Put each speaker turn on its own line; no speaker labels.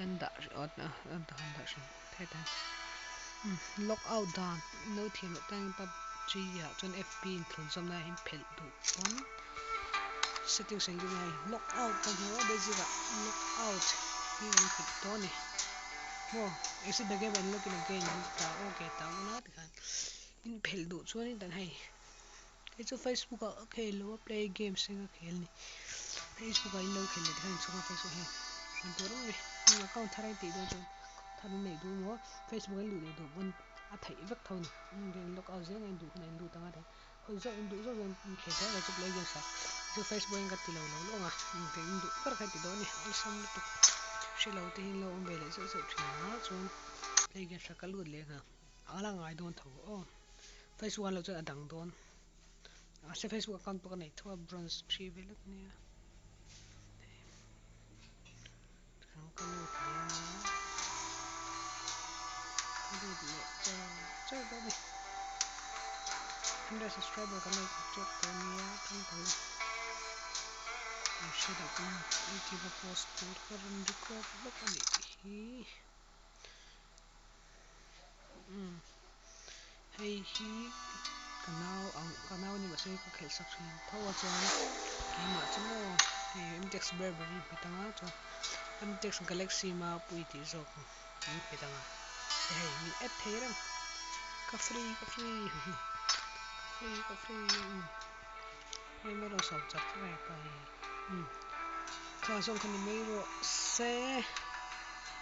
Tan dah hrih awt a han dah hrih heta umm log out dan no thiam loh tan pubg ah chuan fb in thlun zawm na in phelh duh pawn settings ah hian hei log out kan hmu a basic ah log out hi kan phelh tawh a ni maw exit the game and log in again an ti ta okay ta ula tikhan in phelh duh chuan in tan hei hei chu facebook ah a khel lo a play games eng a khel a ni facebook ah in lo khel leh tikhan inchhung a facebook hei hran tur awm a ni account thar a in tih dawn chuan thar in neih duh emaw facebook a in luh leh duh pawn a theih vek tho a ni in log out zel a in duh hunah in lut ang a ti khawi zawk in duh zawk zawk in khel zel ang chu play games ah chu facebook in ka ti lo lo lawng a in duh ber kha i ti dawn a ni awlsam lutuk hre lo te hi in lo awm ve leh zeuh zeuh thin ang a chuan play games ah ka lut leh nghal. A la ngai dawn tho aw. Facebook an lo chuan a dang dawn. Mahse Facebook account pawh ka nei tho a bronze thi vel vek ania. Kan ka lut leh anga. Ka lut leh char char dawn a ni. 100 subscriber kan nei tep tawh ania tang tang. An hre loh pawn youtube a post tur ka rawn record lawk a nih hi. Umm hei hi ka nau ang ka nau ni mahse ka khelh sak thin tho a chuan keimah chu maw hei mtex burberry hmet anga chuan mtex galaxy mapui tih zawk min hmet anga hei min add thei reng ka free ka free ka free ka free hei mai rawh sawm char char a hepa hi umm kha zawng kha ni mai rawh se.